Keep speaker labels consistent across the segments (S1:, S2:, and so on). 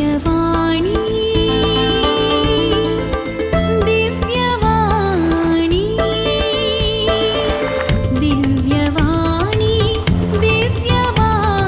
S1: दिव्यवाणी दिव्यवाणी दिव्यवाणी दिव्यवाणी.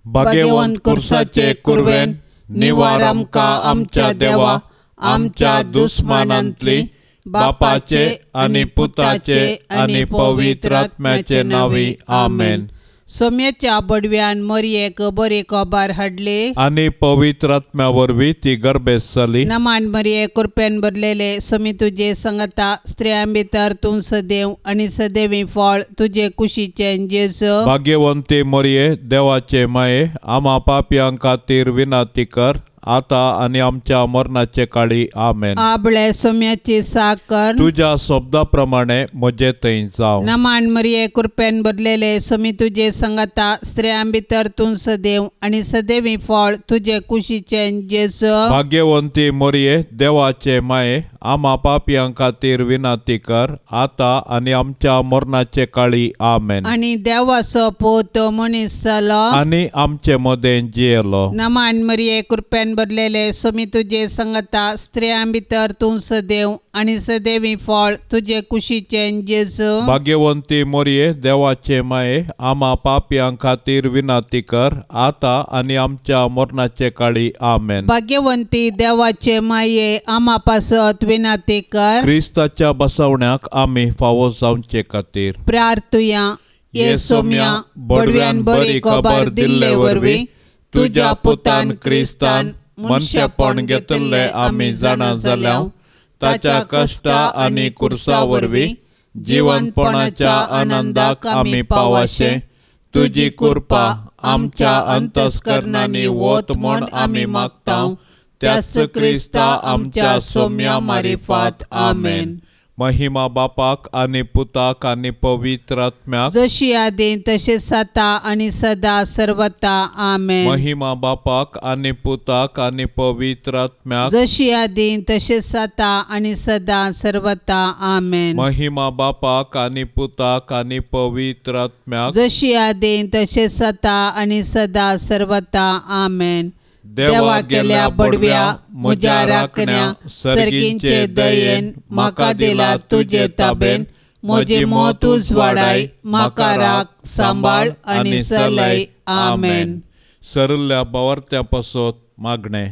S2: भाग्यवंत कुर्साचे कुर्वेन निवार आमकां आमच्या देवा आमच्या दुस्मानांतली बापाचे आनी पुताचे आनी पवित्र आत्म्याचे नांवी आमेन.
S3: सोम्याच्या बडव्यान मरयेक बरी खबर हाडली
S2: आनी पवित्र आत्म्या वरवीं ती गर्भेस्त जाली.
S3: नमान मरये कृपेन भरलेले सोमी तुजे संगता, स्त्रियां भितर तूं सदैव आनी सदैवी फळ तुजे कुशीचें जेजू.
S2: भाग्यवंती मरये देवाचे माये आमा पापयां खातीर विनंती कर आता आनी आमच्या मरणाचे काळी आमेन.
S3: आबळे सोम्याची साकर
S2: तुज्या शब्दा प्रमाणे म्हजे थंय जावं.
S3: नमान मरये कृपेन भरलेले सोमी तुजे संगता, स्त्रियां भितर तूं सदैव आनी सदैवी फळ तुजे कुशीचें जेजू.
S2: भाग्यवंती मरये देवाचे माये आमा पापयां खातीर विनंती कर आता आनी आमच्या मरणाचे काळी आमेन.
S3: आनी देवाचो पूत मनीस जालो
S2: आनी आमचे मदें जियेलो.
S3: नमान मरये कृपेन भरलेले सोमी तुजे संगता, स्त्रियां भितर तूं सदैव आनी सदैवी फळ तुजे कुशीचें जेजू.
S2: भाग्यवंती मरये देवाचे माये आमा पापयां खातीर विनंती कर आता आनी आमच्या मरणाचे काळी आमेन.
S3: भाग्यवंती देवाचे माये आमा पासत विनंती कर.
S2: क्रिस्ताच्या बसवण्याक आमी फावो जावचे खातीर
S3: प्रार्थुया. ये सोम्या बडव्यान बरी खबर दिल्ले वरवीं तुज्या पुतान क्रिस्तान
S2: मनशेपण घेतिल्लें आमी जाणा जाल्या ताच्या कश्टा आनी कुर्सा वरवीं जिवनपणाच्या आनंदाक आमी पावाशे तुजी कृपा आमच्या अंतस्करणांनी वत म्हूण आमी मागता त्याच क्रिस्ता आमच्या सोम्या मारिफात आमेन. महिमा बापाक आनी पुताक आनी पवित्र आत्म्याक
S3: जशी आदी तशें सता आनी सदा सर्वता आमेन.
S2: महिमा बापाक आनी पुताक आनी पवित्र आत्म्याक
S3: जशी आदी तशें सता आनी सदा सर्वता आमेन.
S2: महिमा बापाक आनी पुताक आनी पवित्र आत्म्याक
S3: जशी आदी तशें सता आनी सदा सर्वता आमेन.
S2: देवा गेल्या बडव्या म्हज्या राखण्या सर्गींचे दयेन म्हाका दिला तुजे ताबेन
S3: म्हजी मत उजवाडाय म्हाका राख सांबाळ आनी चलय आमेन.
S2: सरल्या बावर्त्या पासत मागणें.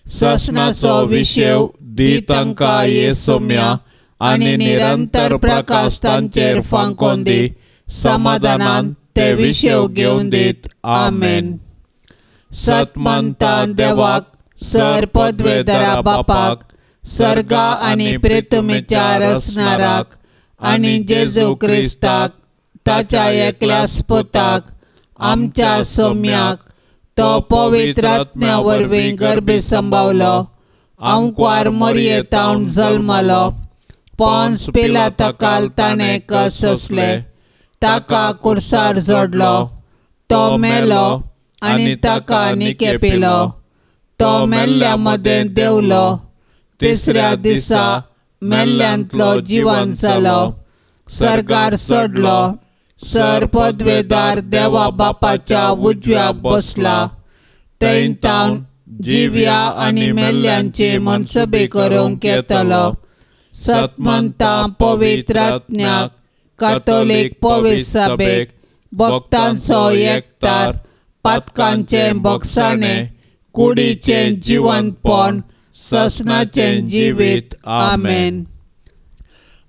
S3: ससनाचो विशेव दी तांकां ये सोम्या आनी निरंतर प्रकाश तांचेर फांकोन दी, समाधानान ते विशेव घेवन दीत आमेन. सतमंता देवाक सर पदवेदारा बापाक सर्गा आनी प्रितुमीच्या रचणाराक आनी जेजू क्रिस्ताक ताच्या एकल्या पुताक आमच्या सोम्याक तो पवित्र आत्म्या वरवीं गर्भी संभावलो, आंकवार मरये तावन जल्मलो, पोन्स पिलाता ताणें कस सोंसले, ताका कुर्सार जोडलो, तो मेलो आनी ताका निकेपिलो, तो मेल्ल्या मदें देंवलो, तिसऱ्या दिसा मेल्ल्यांतलो जिवन जालो, सर्गार चडलो, सर पदवेदार देवा बापाच्या उजव्याक बसला, थंय तावन जिव्या आनी मेल्ल्यांची मनसबी करूंक येतलो. सतमंता पवित्र आत्म्याक कातोलीक पवित्र सभेक भक्तांचो एकतार पातकांचें बोगसाणें कुडीचें जिवनपण ससनाचें जिवीत आमेन.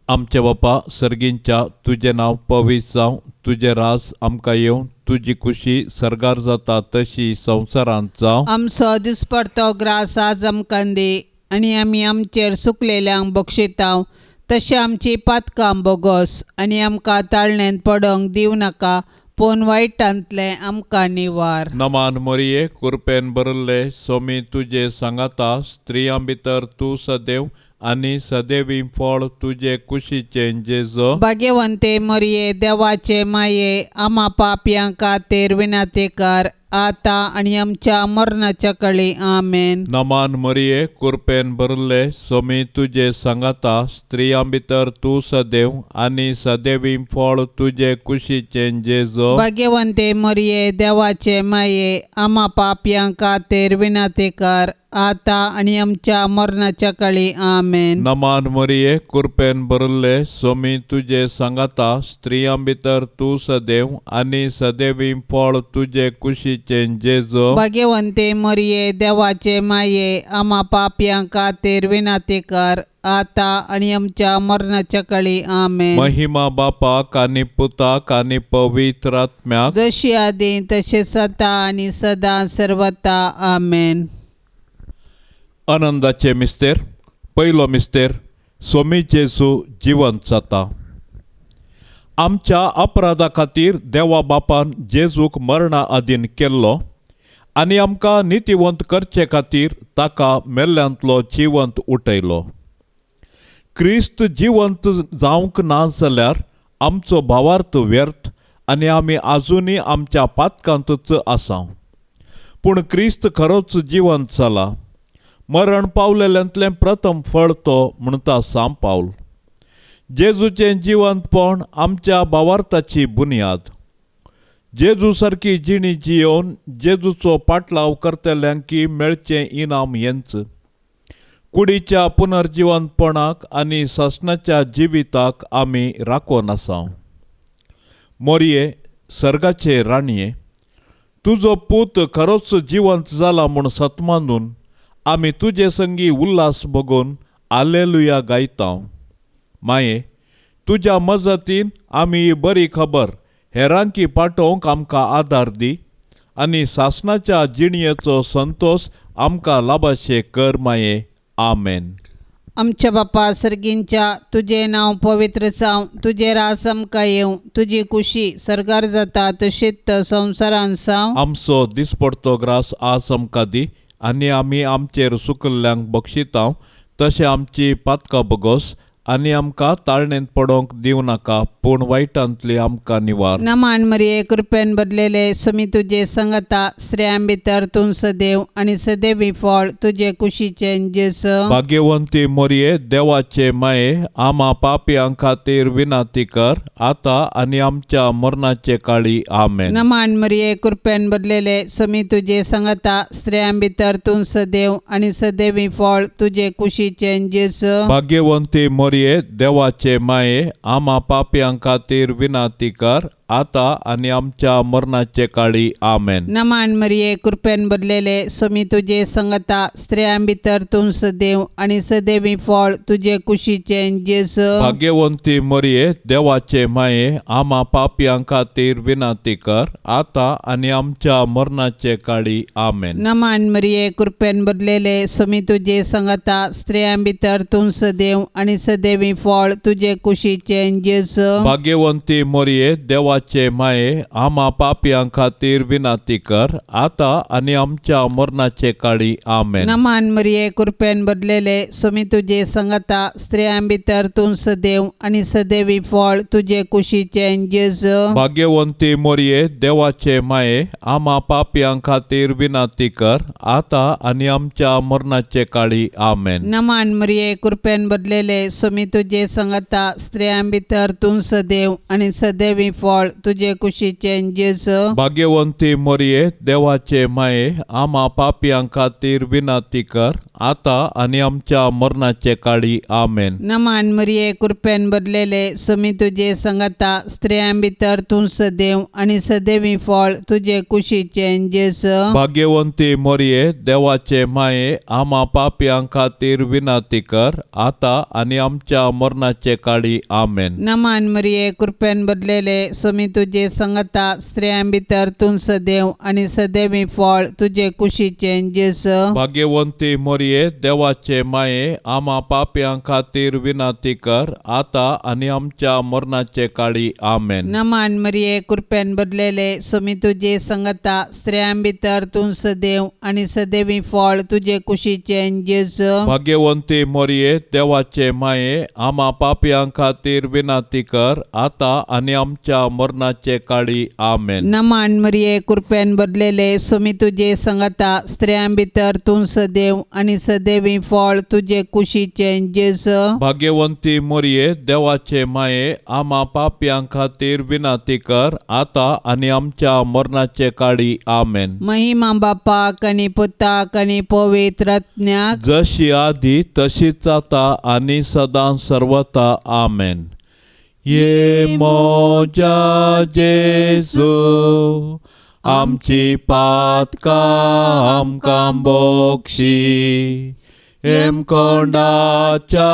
S2: आमचे बापा सर्गींच्या तुजें नांव पवित्र जावं, तुजें राज आमकां येवं, तुजी खुशी सर्गार जाता तशी संवसारांत जावं.
S3: आमचो दिसपडतो ग्रास आज आमकां दी आनी आमी आमचेर सुकलेल्यांक बक्षितांव तशें आमची पातकां बोगस आनी आमकां ताळण्यांत पडोंक दिवं नाका पूण वायटांतलें आमकां निवार.
S2: नमान मरिये कुरपेन भरिल्ले सोमी तुजे सांगाता, स्त्रियां भितर तूं सदैव आनी सदैवी फळ तुजे कुशीचें जेजू.
S3: भाग्यवंते मरिये देवाचे माये आमा पापयां खातीर विनंती कर आतां आनी आमच्या मरणाच्या कळी. आमेन.
S2: नमान मरिये, कृपेन भरले, सोमी तुजे सांगाता, स्त्रियां भितर तूं सदैव आनी सदैवी फळ तुजे कुशीचें जेजो.
S3: भाग्यवंते मरिये, देवाचे माये, आमा पापयां खातीर विनंती कर, आतां आनी आमच्या मरणाच्या कळी. आमेन.
S2: नमान मरिये, कृपेन भरले, सोमी तुजे सांगाता, स्त्रियां भितर तूं सदैव आनी सदैवी फळ तुजे कुशीचें जेजो.
S3: भाग्यवंते मरिये, देवाचे माये, आमा पापयां खातीर विनंती कर, आतां आनी आमच्या मरणाच्या कळी. आमेन.
S2: महिमा बापाक आनी पुताक आनी पवित्र आत्म्याक,
S3: जशी आदी तशें सदा आनी सदां सर्वता. आमेन.
S2: आनंदाचे मिस्तेर. पयलो मिस्तेर, सोमी जेजू जिवंत जाता. आमच्या अपराधा खातीर देवा बापान जेजूक मरणा अधीन केल्लो आनी आमकां नितीवंत करचे खातीर ताका मेल्ल्यांतलो जिवंत उठयलो. क्रिस्त जिवंत जावंक ना जाल्यार आमचो भावार्थ व्यर्थ आनी आमी आजुनूय आमच्या पातकांतच आसा. पूण क्रिस्त खरोच जिवंत जाला. मरण पावलेल्यांतलें प्रथम फळ तो म्हणटा सांत पावल. जेजूचें जिवंतपण आमच्या भावार्थाची बुन्याद. जेजू सारकी जिणी जियोवन जेजूचो पाटलाव करतल्यांकी मेळचें इनाम हेंच. कुडीच्या पुनर्जिवंतपणाक आनी सासणाच्या जिविताक आमी राखून आसा. मोरये, सर्गाचे राणये, तुजो पूत खरोच जिवंत जाला म्हूण सतमानून आमी तुजे संगी उल्हास भोगून आलेलुया गायता. माये, तुज्या मजतीन आमी ही बरी खबर हेरांकी पाठोवंक आमकां आदार दी आनी सासणाच्या जिणयेचो संतोश आमकां लाभाशे कर माये. आमेन.
S3: आमच्या बापा सर्गींच्या, तुजें नांव पवित्र जावं, तुजें रास आमकां येवं, तुजी कुशी सर्गार जाता तशीच संवसारान जावं.
S2: आमचो दिसपडतो ग्रास आज आमकां दी आनी आमी आमचेर सुकल्ल्यांक बक्षितांव तशें आमची पातकां बगोस आनी आमकां ताळणेंत पडोवंक दिवं नाका, पूण वायटांतली आमकां निवार.
S3: नमान मरिये, कृपेन भरलेले, सुमी तुजे संगता, स्त्रियां भितर तूं सदैव आनी सदैवी फळ तुजे कुशीचें जेजू.
S2: भाग्यवंती मोरये, देवाचे माये, आमा पापयां खातीर विनंती कर, आतां आनी आमच्या मरणाचे काळी. आमेन.
S3: नमान मरिये, कृपेन भरलेले, सुमी तुजे संगता, स्त्रियां भितर तूं सदैव आनी सदैवी फळ तुजे कुशीचें जेजू.
S2: भाग्यवंती मोरये, देवाचे माये, आमा पापयां खातीर विनंती कर, आतां आनी आमच्या मरणाचे काळी. आमेन.
S3: नमान मरिये, कृपेन भरलेले, सुमी तुजे संगता, स्त्रियां भितर तूं सदैव आनी सदैवी फळ तुजे कुशीचें जेजू.
S2: भाग्यवंती मोरये, देवाचे माये, आमा पापयां खातीर विनंती कर, आतां आनी आमच्या मरणाचे काळी. आमेन.
S3: नमान मरिये, कृपेन भरलेले, सुमी तुजे संगता, स्त्रियां भितर तूं सदैव आनी सदैवी फळ तुजे कुशीचें जेजू.
S2: भाग्यवंती मोरये, देवाचे माये, आमा पापयां खातीर विनंती कर, आतां आनी आमच्या मरणाचे काळी. आमेन.
S3: नमान मरिये, कृपेन भरलेले, सुमी तुजे संगता, स्त्रियां भितर तूं सदैव आनी सदैवी फळ तुजे कुशीचें जेजू.
S2: भाग्यवंती मोरये, देवाचे माये, आमा पापयां खातीर विनंती कर, आतां आनी आमच्या मरणाचे काळी. आमेन.
S3: नमान मरिये, कृपेन भरलेले, सुमी तुजे संगता, स्त्रियां भितर तूं सदैव आनी सदैवी फळ तुजे कुशीचें जेजू.
S2: भाग्यवंती मोरये, देवाचे माये, आमा पापयां खातीर विनंती कर, आतां आनी आमच्या मरणाचे काळी. आमेन.
S3: नमान मरिये, कृपेन भरलेले, सुमी तुजे संगता, स्त्रियां भितर तूं सदैव आनी सदैवी फळ तुजे कुशीचें जेजू.
S2: भाग्यवंती मोरये, देवाचे माये, आमा पापयां खातीर विनंती कर, आतां आनी आमच्या मरणाचे काळी. आमेन.
S3: नमान मरिये, कृपेन भरलेले, सुमी तुजे संगता, स्त्रियां भितर तूं सदैव आनी सदैवी फळ तुजे कुशीचें जेजू.
S2: भाग्यवंती मोरये, देवाचे माये, आमा पापयां खातीर विनंती कर, आतां आनी आमच्या मरणाचे काळी. आमेन.
S3: नमान मरिये, कृपेन भरलेले, सुमी तुजे संगता, स्त्रियां भितर तूं सदैव आनी सदैवी फळ तुजे कुशीचें जेजू.
S2: भाग्यवंती मोरये, देवाचे माये, आमा पापयां खातीर विनंती कर, आतां आनी आमच्या मरणाचे काळी. आमेन.
S3: नमान मरिये, कृपेन भरलेले, सोमी तुजे संगता, स्त्रियां भितर तूं सदैव आनी सदैवी फळ तुजे कुशीचें जेजू.
S2: भाग्यवंती मरिये, देवाचे माये, आमा पापयां खातीर विनंती कर आतां आनी आमच्या मरणाचे काळी. आमेन.
S3: महिमा बापाक आनी पुताक आनी पवित्र आत्म्याक,
S2: जशी आदी तशीच आतां आनी सदां सर्वता. आमेन. ये मोजा जेजू, आमची पातकां आमकां बोक्षी, हेमकोंडाच्या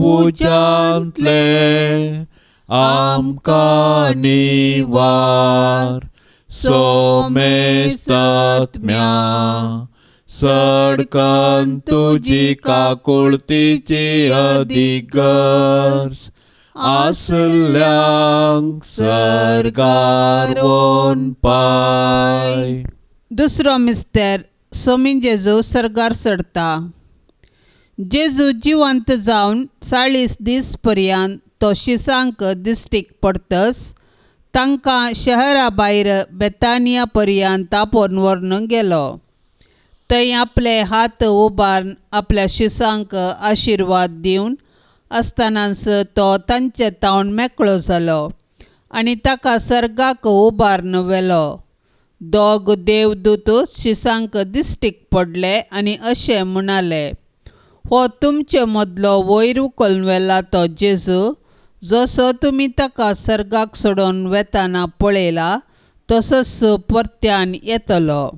S2: उज्यांतले आमकां निवार, सोमेस्तत्म्या सडकन तुजी काकुळतीची अदीक गरज आसल्यांक सर्गार वोन पाय.
S3: दुसरो मिस्तेर, सोमी जेजू सर्गार चडता. जेजू जिवंत जावन 40 दीस पर्यंत तो शिसांक दिश्टीक पडतस तांकां शहरा भायर बेतानिया पर्यंत आपोवन व्हरून गेलो. थंय आपले हात उबारून आपल्या शिसांक आशिर्वाद दिवन आसतनाच तो तांचे तावन मेकळो जालो आनी ताका सर्गाक उबारून व्हेलो. दोग देवदूत शिसांक दिश्टीक पडले आनी अशें म्हणाले, हो तुमचे मदलो वयर उखलून व्हेला तो जेजू, जसो तुमी ताका सर्गाक सोडून वेताना पळयला तसोच परत्यान येतलो.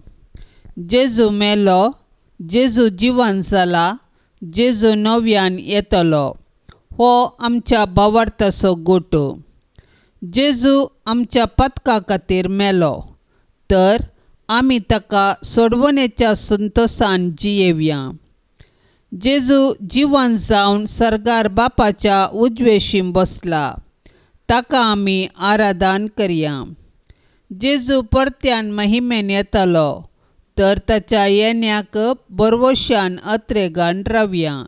S3: जेजू मेलो, जेजू जिवन जाला, जेजू नव्यान येतलो. हो आमच्या भावार्थाचो गोटो. जेजू आमच्या पदका खातीर मेलो तर आमी ताका सोडवणेच्या संतोशान जियेवया. जेजू जिवन जावन सर्गार बापाच्या उजवेशीं बसला, ताका आमी आराधन करया. जेजू परत्यान महिमेन येतलो तर ताच्या येण्याक बरवशान अत्रेगान रावया.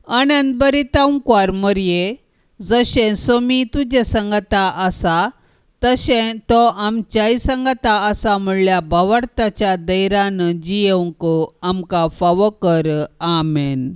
S3: आनंद बरी तांकवार मरये, जशें सोमी तुजे संगता आसा तशें तो आमच्याय संगता आसा म्हणल्या भावार्थाच्या धैर्यान जियेवंक आमकां फावो कर. आमेन.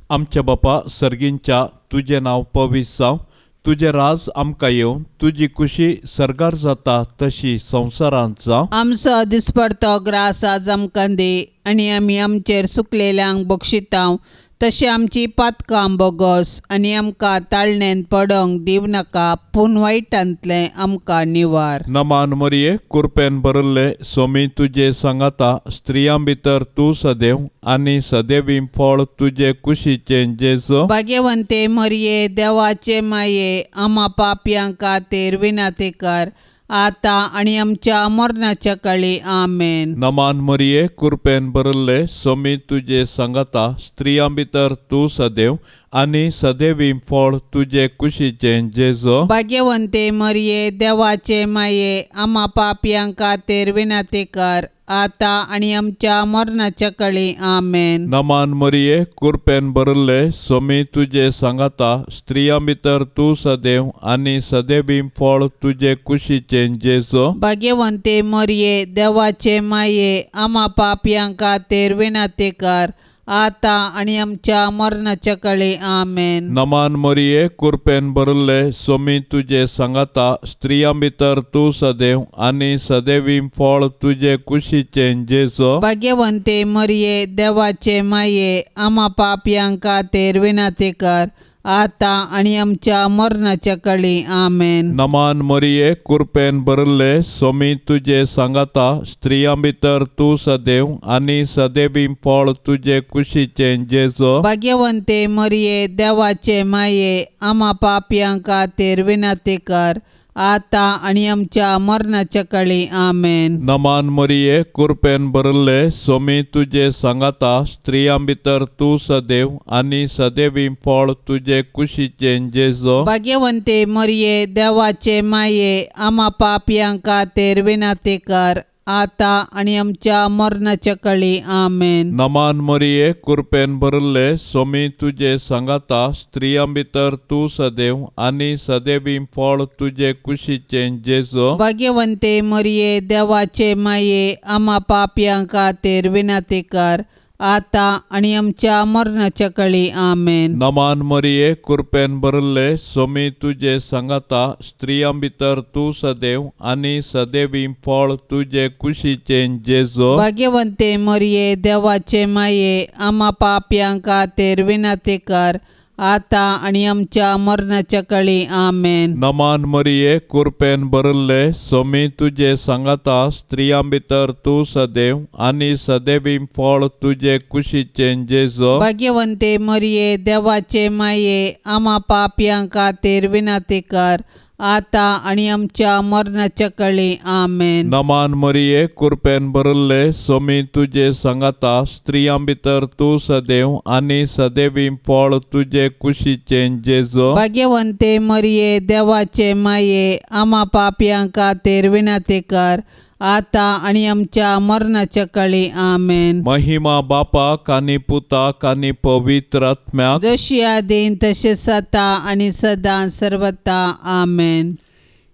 S2: आमच्या बापा सर्गींच्या, तुजें नांव पवित्र जावं, तुजें राज आमकां येवं, तुजी खुशी सर्गार जाता तशी संवसारांत जावं.
S3: आमचो दिसपडतो ग्रास आज आमकां दी आनी आमी आमचेर सुकलेल्यांक बक्षितांव तशें आमची पातकां बोगस आनी आमकां ताळणेन पडोंक दिवं नाका, पूण वायटांतलें आमकां निवार.
S2: नमान मरिये, कुरपेन भरिल्ले, सोमी तुजे सांगाता, स्त्रियां भितर तूं सदैव आनी सदैवी फळ तुजे कुशीचें जेजू.
S3: भाग्यवंते मरिये, देवाचे माये, आमा पापयां खातीर विनंती कर आतां आनी आमच्या मरणाच्या काळी. आमेन.
S2: नमान मरिये, कुरपेन भरिल्ले, सोमी तुजे सांगाता, स्त्रियां भितर तूं सदैव आनी सदैवी फळ तुजे कुशीचें जेजू.
S3: भाग्यवंते मरिये, देवाचे माये, आमा पापयां खातीर विनंती कर आतां आनी आमच्या मरणाच्या काळी. आमेन.
S2: नमान मरिये, कुरपेन भरिल्ले, सोमी तुजे सांगाता, स्त्रियां भितर तूं सदैव आनी सदैवी फळ तुजे कुशीचें जेजू.
S3: भाग्यवंते मरिये, देवाचे माये, आमा पापयां खातीर विनंती कर आतां आनी आमच्या मरणाच्या काळी. आमेन.
S2: नमान मरिये, कुरपेन भरिल्ले, सोमी तुजे सांगाता, स्त्रियां भितर तूं सदैव आनी सदैवी फळ तुजे कुशीचें जेजू.
S3: भाग्यवंते मरिये, देवाचे माये, आमा पापयां खातीर विनंती कर आतां आनी आमच्या मरणाच्या काळी. आमेन.
S2: नमान मरिये, कुरपेन भरिल्ले, सोमी तुजे सांगाता, स्त्रियां भितर तूं सदैव आनी सदैवी फळ तुजे कुशीचें जेजू.
S3: भाग्यवंते मरिये, देवाचे माये, आमा पापयां खातीर विनंती कर आतां आनी आमच्या मरणाच्या काळी. आमेन.
S2: नमान मरिये, कुरपेन भरिल्ले, सोमी तुजे सांगाता, स्त्रियां भितर तूं सदैव आनी सदैवी फळ तुजे कुशीचें जेजू.
S3: भाग्यवंते मरिये, देवाचे माये, आमा पापयां खातीर विनंती कर आतां आनी आमच्या मरणाच्या कळी. आमेन.
S2: नमान मरिये, कृपेन भरिल्ले, सोमी तुजे सांगाता, स्त्रियां भितर तूं सदैव आनी सदैवी फळ तुजे कुशीचें जेजू.
S3: भाग्यवंते मरिये, देवाचे माये, आमा पापयां खातीर विनंती कर, आतां आनी आमच्या मरणाच्या कळी. आमेन.
S2: नमान मरिये, कृपेन भरिल्ले, सोमी तुजे सांगाता, स्त्रियां भितर तूं सदैव आनी सदैवी फळ तुजे कुशीचें जेजू.
S3: भाग्यवंते मरिये, देवाचे माये, आमा पापयां खातीर विनंती कर, आतां आनी आमच्या मरणाच्या कळी. आमेन.
S2: नमान मरिये, कृपेन भरिल्ले, सोमी तुजे सांगाता, स्त्रियां भितर तूं सदैव आनी सदैवी फळ तुजे कुशीचें जेजू.
S3: भाग्यवंते मरिये, देवाचे माये, आमा पापयां खातीर विनंती कर, आतां आनी आमच्या मरणाच्या कळी. आमेन.
S2: नमान मरिये, कृपेन भरिल्ले, सोमी तुजे सांगाता, स्त्रियां भितर तूं सदैव आनी सदैवी फळ तुजे कुशीचें जेजू.
S3: भाग्यवंते मरिये, देवाचे माये, आमा पापयां खातीर विनंती कर, आतां आनी आमच्या मरणाच्या कळी. आमेन.
S2: महिमा बापाक आनी पुताक आनी पवित्र आत्म्याक,
S3: जशी आदीन तशें सता आनी सदां सर्वता. आमेन.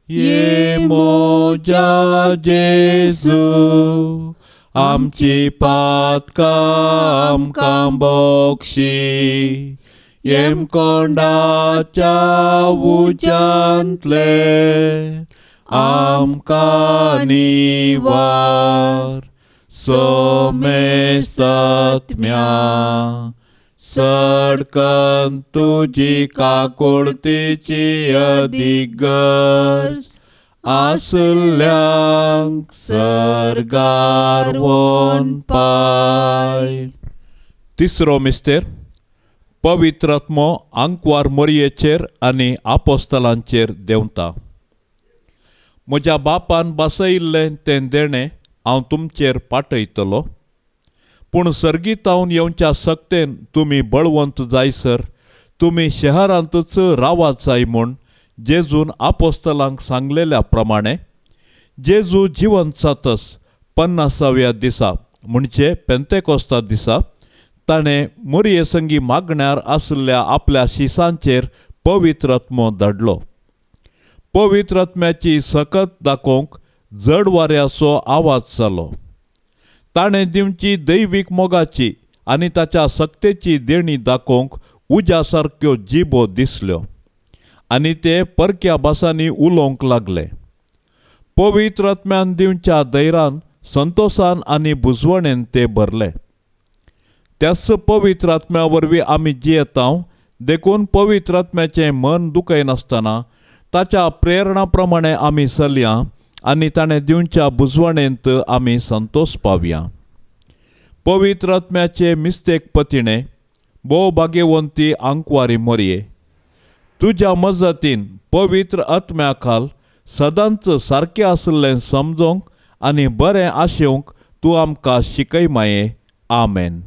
S2: ये मोजा जेजू, आमची पातकां आमकां बक्षी, येमकोंडाच्या उज्यांतले आमकां निवार. सोमेसत्म्या सडकन तुजी काकुळतीची अदीक गरज आसल्यांक सर्गार वोन पाय. तिसरो मिस्तेर, पवित्र आत्मो आंकवार मोरयेचेर आनी आपोस्तलांचेर देंवता. म्हज्या बापान बसयिल्लें तें देणें हांव तुमचेर पाठयतलो, पूण सर्गीतावन येवच्या सक्तेन तुमी बळवंत जायसर तुमी शहरांतूच रावात जाय म्हूण जेजून आपोस्तलांक सांगलेल्या प्रमाणे जेजू जिवंत जातस 50व्या दिसा म्हणजे पेंतेकोस्ता दिसा ताणें मोरये संगी मागण्यार आशिल्ल्या आपल्या शिसांचेर पवित्र आत्मो धाडलो. पवित्र आत्म्याची सकत दाखोवंक जड वाऱ्याचो आवाज जालो. ताणें दिवची दैवीक मोगाची आनी ताच्या सक्तेची देणी दाखोवंक उज्या सारक्यो जिबो दिसल्यो आनी ते परक्या भासांनी उलोवंक लागले. पवित्र आत्म्यान दिवच्या धैर्यान, संतोसान आनी बुजवणेन ते भरले. त्याच पवित्र आत्म्या वरवीं आमी जियेता, देखून पवित्र आत्म्याचें मन दुखयनासतना ताच्या प्रेरणा प्रमाणे आमी चलया आनी ताणें दिवच्या बुजवणेंत आमी संतोष पावया. पवित्र आत्म्याचे मिस्तेक पतिणे भोव भाग्यवंती आंकवारी मोरये, तुज्या मजतीन पवित्र आत्म्या खाल सदांच सारकें आशिल्लें समजोंक आनी बरें आशेवंक तूं आमकां शिकय माये. आमेन.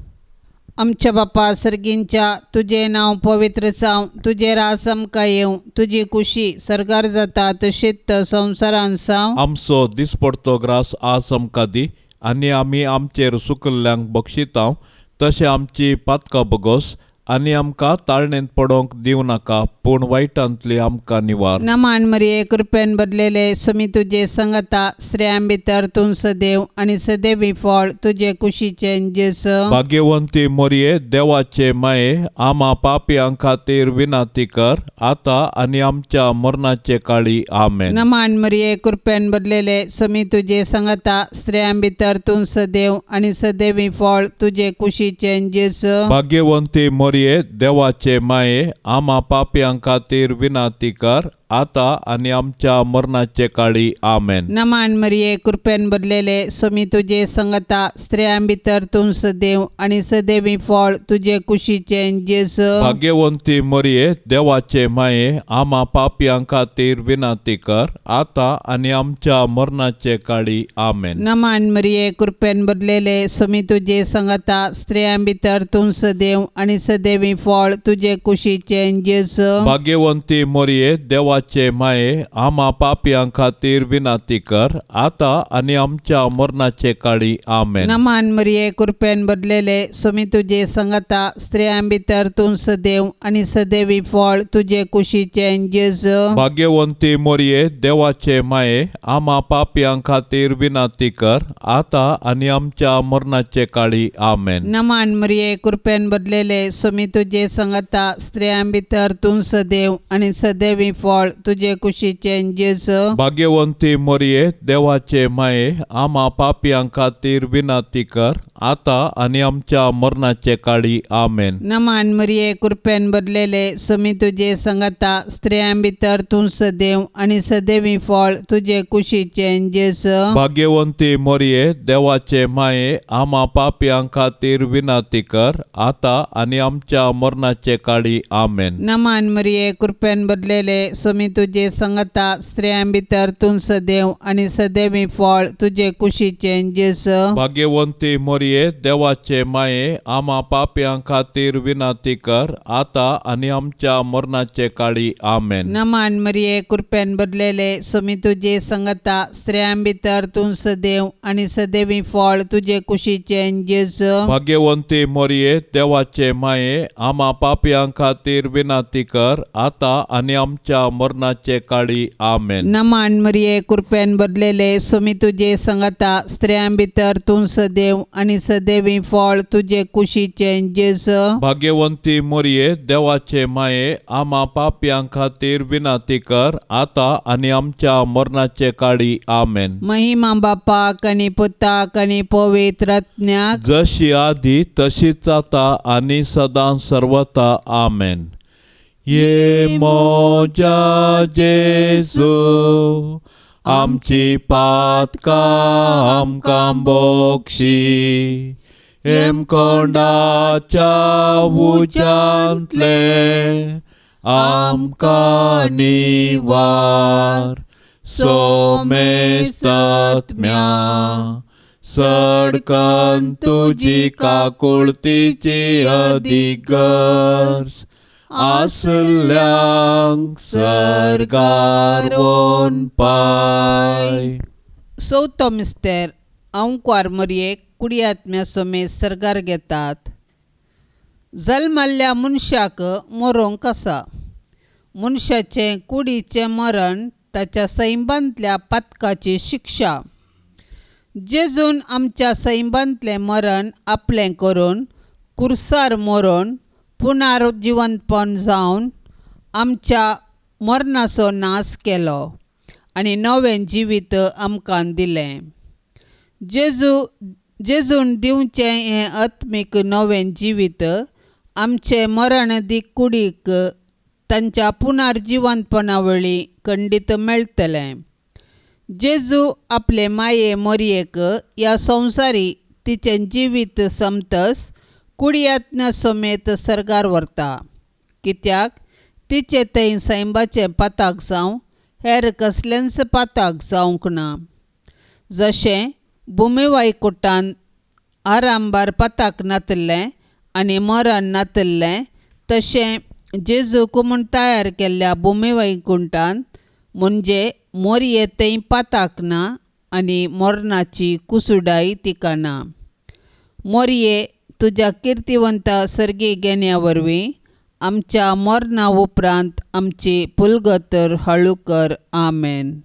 S3: आमच्या बापा सर्गींच्या, तुजें नांव पवित्र जावं, तुजें रास आमकां येवं, तुजी कुशी सर्गार जाता तशीच संवसारान जावं.
S2: आमचो दिसपडतो ग्रास आज आमकां दी आनी आमी आमचेर सुकल्ल्यांक बक्षितांव तशें आमची पातकां बगोस आनी आमकां ताळणेंत पडोवंक दिवं नाका, पूण वायटांतली आमकां निवार.
S3: नमान मरिये, कृपेन भरलेले, सुमी तुजे संगता, स्त्रियां भितर तूं सदैव आनी सदैवी फळ तुजे कुशीचें जेजू.
S2: भाग्यवंती मोरये, देवाचे माये, आमा पापयां खातीर विनंती कर, आतां आनी आमच्या मरणाचे काळी. आमेन.
S3: नमान मरिये, कृपेन भरलेले, सुमी तुजे संगता, स्त्रियां भितर तूं सदैव आनी सदैवी फळ तुजे कुशीचें जेजू.
S2: भाग्यवंती मोरये, देवाचे माये, आमा पापयां खातीर विनंती कर, आतां आनी आमच्या मरणाचे काळी. आमेन.
S3: नमान मरिये, कृपेन भरलेले, सुमी तुजे संगता, स्त्रियां भितर तूं सदैव आनी सदैवी फळ तुजे कुशीचें जेजू.
S2: भाग्यवंती मोरये, देवाचे माये, आमा पापयां खातीर विनंती कर, आतां आनी आमच्या मरणाचे काळी. आमेन.
S3: नमान मरिये, कृपेन भरलेले, सुमी तुजे संगता, स्त्रियां भितर तूं सदैव आनी सदैवी फळ तुजे कुशीचें जेजू.
S2: भाग्यवंती मोरये, देवाचे देवाचे माये, आमा पापयां खातीर विनंती कर, आतां आनी आमच्या मरणाचे काळी. आमेन.
S3: नमान मरिये, कृपेन भरलेले, स्वामी तुजे संगता, स्त्रियां भितर तूं सदैव आनी सदैवी फळ तुजे कुशीचें जेजू.
S2: भाग्यवंती मोरये, देवाचे माये, आमा पापयां खातीर विनंती कर, आतां आनी आमच्या मरणाचे काळी. आमेन.
S3: नमान मरिये, कृपेन भरलेले, स्वामी तुजे संगता, स्त्रियां भितर तूं सदैव आनी सदैवी फळ तुजे कुशीचें जेजू.
S2: भाग्यवंती मोरये, देवाचे माये, आमा पापयां खातीर विनंती कर, आतां आनी आमच्या मरणाचे काळी. आमेन.
S3: नमान मरिये, कृपेन भरलेले, स्वामी तुजे संगता, स्त्रियां भितर तूं सदैव आनी सदैवी फळ तुजे कुशीचें जेजू.
S2: भाग्यवंती मोरये, देवाचे माये, आमा पापयां खातीर विनंती कर, आतां आनी आमच्या मरणाचे काळी. आमेन.
S3: नमान मरिये, कृपेन भरलेले, स्वामी तुजे संगता, स्त्रियां भितर तूं सदैव आनी सदैवी फळ तुजे कुशीचें जेजू.
S2: भाग्यवंती मोरये, देवाचे माये, आमा पापयां खातीर विनंती कर, आतां आनी आमच्या मरणाचे काळी. आमेन.
S3: नमान मरिये, कृपेन भरलेले, स्वामी तुजे संगता, स्त्रियां भितर तूं सदैव आनी सदैवी फळ तुजे कुशीचें जेजू.
S2: भाग्यवंती मोरये, देवाचे माये, आमा पापयां खातीर विनंती कर, आतां आनी आमच्या मरणाचे काळी. आमेन.
S3: नमान मरिये, कृपेन भरलेले, स्वामी तुजे संगता, स्त्रियां भितर तूं सदैव आनी सदैवी फळ तुजे कुशीचें जेजू.
S2: भाग्यवंती मोरये, देवाचे माये, आमा पापयां खातीर विनंती कर, आतां आनी आमच्या मरणाचे काळी. आमेन.
S3: महिमा बापाक आनी पुताक आनी पवित्र आत्म्याक,
S2: जशी आदी तशीच आता आनी सदां सर्वता. आमेन. ये मोजा जेजू, आमची पातकां आमकां बोक्षी, हेमकोंडाच्या उज्यांतले आमकां निवार, सोमेसत्म्या सडकन तुजी काकुळतीची अदीक गरज आसल्यांक सर्गार वोन पाय.
S3: चवथो मिस्तेर, अंकुआर मरयेक कुडियात्म्या सोमेत सर्गार घेतात. जल्मल्ल्या मनशाक मरोंक आसा. मनशाचें कुडीचें मरण ताच्या सैमांतल्या पातकाची शिक्षा. जेजून आमच्या सैमांतलें मरण आपलें करून कुर्सार मरोन पुनर्जिवंतपण जावन आमच्या मरणाचो नाश केलो आनी नवें जिवीत आमकां दिलें. जेजून दिवचें हें आत्मीक नवें जिवीत आमचें मरण दी कुडीक तांच्या पुनर्जिवंतपणा वळी खंडीत मेळटलें. जेजू आपले माये मोरयेक ह्या संवसारी तिचें जिवीत समतस कुडियात्न समेत सर्गार व्हरता, कित्याक तिचे थंय सैमाचें पाताक जावं हेर कसलेंच पाताक जावंक ना. जशें भुमिवायकुटान आरांभार पाताक नातिल्लें आनी मरण नातिल्लें, तशें जेजूक म्हूण तयार केल्ल्या भुमिवैकुंठान म्हणजे मोरये थंय पाताक ना आनी मरणाची कुसुडाय तिका ना. मोरये, तुज्या किर्तिवंत सर्गी घेण्या वरवीं आमच्या मरणा उपरांत आमची पुलगतर हळू कर. आमेन.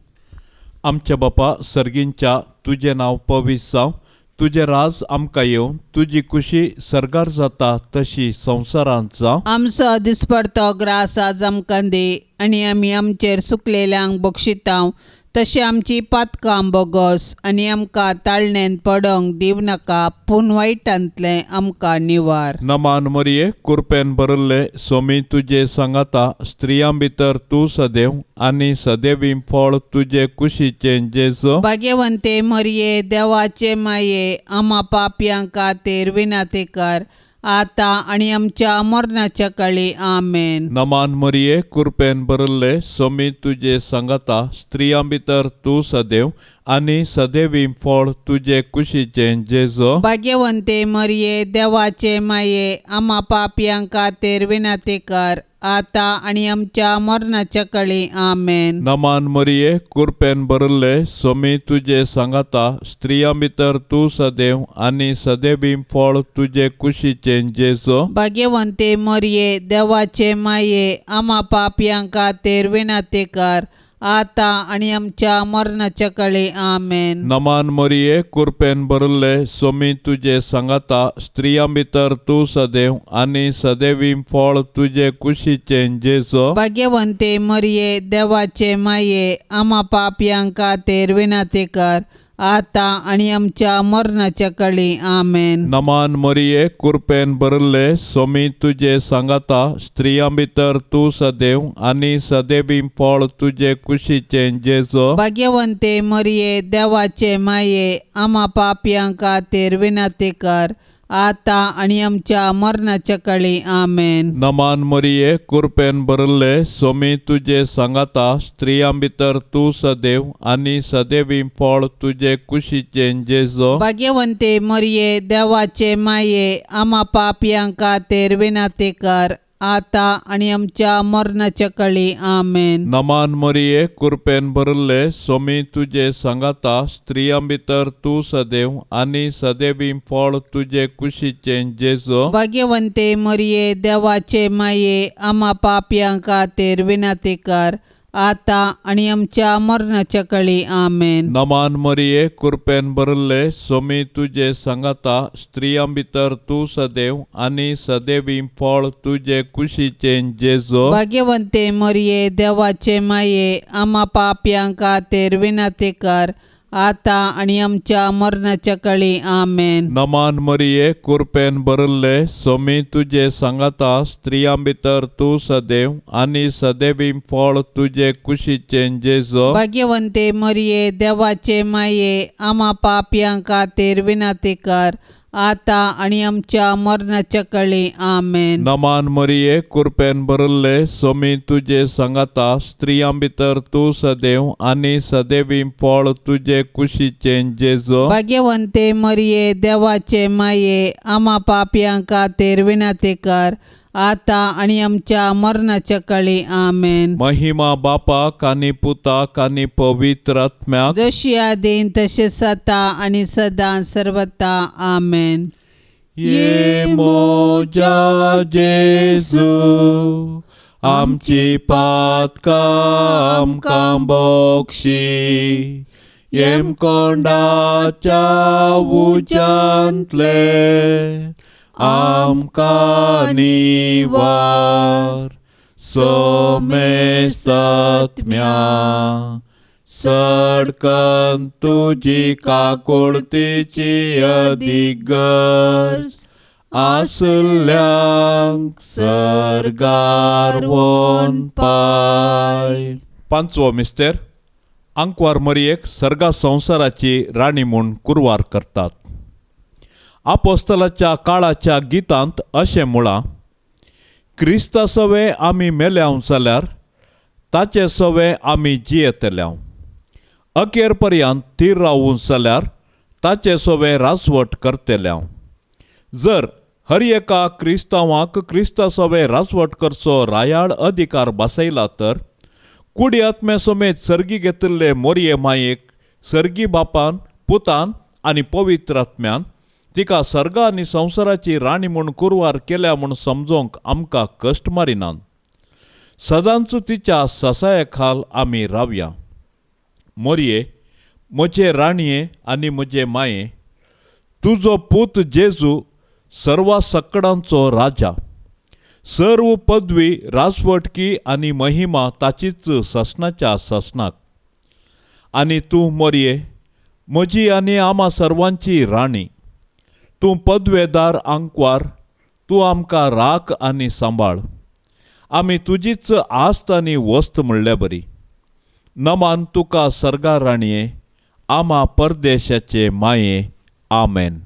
S2: आमच्या बापा सर्गींच्या, तुजें नांव पवित्र जावं, तुजें राज आमकां येवं, तुजी खुशी सर्गार जाता तशी संवसारांत जावं.
S3: आमचो दिसपडतो ग्रास आज आमकां दी आनी आमी आमचेर सुकलेल्यांक बक्षितांव तशें आमची पातकां बोगस आनी आमकां ताळणेन पडोंक दिवं नाका, पूण वायटांतलें आमकां निवार.
S2: नमान मरिये, कुरपेन भरिल्ले, सोमी तुजे सांगाता, स्त्रियां भितर तूं सदैव आनी सदैवी फळ तुजे कुशीचें जेजू.
S3: भाग्यवंते मरिये, देवाचे माये, आमा पापयां खातीर विनंती कर, आतां आनी आमच्या मरणाच्या काळी. आमेन.
S2: नमान मरिये, कुरपेन भरिल्ले, सोमी तुजे सांगाता, स्त्रियां भितर तूं सदैव आनी सदैवी फळ तुजे कुशीचें जेजू.
S3: भाग्यवंते मरिये, देवाचे माये, आमा पापयां खातीर विनंती कर, आतां आनी आमच्या मरणाच्या कळी. आमेन.
S2: नमान मरिये, कुरपेन भरिल्ले, सोमी तुजे सांगाता, स्त्रियां भितर तूं सदैव आनी सदैवी फळ तुजे कुशीचें जेजो.
S3: भाग्यवंते मरिये, देवाचे माये, आमा पापयां खातीर विनंती कर, आतां आनी आमच्या मरणाच्या कळी. आमेन.
S2: नमान मरिये, कुरपेन भरिल्ले, सोमी तुजे सांगाता, स्त्रियां भितर तूं सदैव आनी सदैवी फळ तुजे कुशीचें जेजो.
S3: भाग्यवंते मरिये, देवाचे माये, आमा पापयां खातीर विनंती कर, आतां आनी आमच्या मरणाच्या कळी. आमेन.
S2: नमान मरिये, कुरपेन भरिल्ले, सोमी तुजे सांगाता, स्त्रियां भितर तूं सदैव आनी सदैवी फळ तुजे कुशीचें जेजो.
S3: भाग्यवंते मरिये, देवाचे माये, आमा पापयां खातीर विनंती कर, आतां आनी आमच्या मरणाच्या कळी. आमेन.
S2: नमान मरिये, कुरपेन भरिल्ले, सोमी तुजे सांगाता, स्त्रियां भितर तूं सदैव आनी सदैवी फळ तुजे कुशीचें जेजो.
S3: भाग्यवंते मरिये, देवाचे माये, आमा पापयां खातीर विनंती कर, आतां आनी आमच्या मरणाच्या कळी. आमेन.
S2: नमान मरिये, कुरपेन भरिल्ले, सोमी तुजे सांगाता, स्त्रियां भितर तूं सदैव आनी सदैवी फळ तुजे कुशीचें जेजो.
S3: भाग्यवंते मरिये, देवाचे माये, आमा पापयां खातीर विनंती कर, आतां आनी आमच्या मरणाच्या कळी. आमेन.
S2: नमान मरिये, कुरपेन भरिल्ले, सोमी तुजे सांगाता, स्त्रियां भितर तूं सदैव आनी सदैवी फळ तुजे कुशीचें जेजो.
S3: भाग्यवंते मरिये, देवाचे माये, आमा पापयां खातीर विनंती कर, आतां आनी आमच्या मरणाच्या कळी. आमेन.
S2: नमान मरिये, कुरपेन भरिल्ले, सोमी तुजे सांगाता, स्त्रियां भितर तूं सदैव आनी सदैवी फळ तुजे कुशीचें जेजो.
S3: भाग्यवंते मरिये, देवाचे माये, आमा पापयां खातीर विनंती कर, आतां आनी आमच्या मरणाच्या कळी. आमेन.
S2: नमान मरिये, कुरपेन भरिल्ले, सोमी तुजे सांगाता, स्त्रियां भितर तूं सदैव आनी सदैवी फळ तुजे कुशीचें जेजो.
S3: भाग्यवंते मरिये, देवाचे माये, आमा पापयां खातीर विनंती कर, आतां आनी आमच्या मरणाच्या कळी. आमेन.
S2: महिमा बापाक आनी पुताक आनी पवित्र आत्म्याक,
S3: जशी आदीन तशें सता आनी सदां सर्वता. आमेन.
S2: ये मोजा जेजू, आमची पातकां आमकां बक्षी, येमकोंडाच्या उज्यांतले आमकां निवार, सोमेसत्म्या सडकन तुजी काकुळतीची अदीक गरज आसल्यांक सर्गार वोन पाय. पांचवो मिस्तेर, आंकवार मरियेक सर्गा संवसाराची राणी म्हूण कुरवार करतात. आपोस्तलाच्या काळाच्या गितांत अशें म्हळां, क्रिस्ता सवें आमी मेल्याव जाल्यार ताचे सवें आमी जियेतल्याव, अखेर पर्यंत थीर रावूं जाल्यार ताचे सवें राजवट करतल्याव. जर हर एका क्रिस्तांवाक क्रिस्ता सवें राजवट करचो रायाळ अधिकार बसयला तर कुडी आत्म्या समेत सर्गी घेतिल्ले मोरये मायेक सर्गी बापान, पुतान आनी पवित्र आत्म्यान तिका सर्ग आनी संवसाराची राणी म्हूण कुरवार केल्या म्हूण समजोंक आमकां कश्ट मारिनात. सदांच तिच्या ससाये खाल आमी रावया. मोरये, म्हजे राणये आनी म्हजे माये, तुजो पूत जेजू सर्वा सकडांचो राजा, सर्व पदवी, राजवटकी आनी महिमा ताचीच ससनाच्या ससनाक. आनी तूं मोरये, म्हजी आनी आमा सर्वांची राणी, तूं पदवेदार आंकवार, तूं आमकां राख आनी सांबाळ, आमी तुजीच आस्त आनी वस्त म्हणल्या बरी. नमान तुका सर्गा राणये, आमा परदेशाचे माये. आमेन.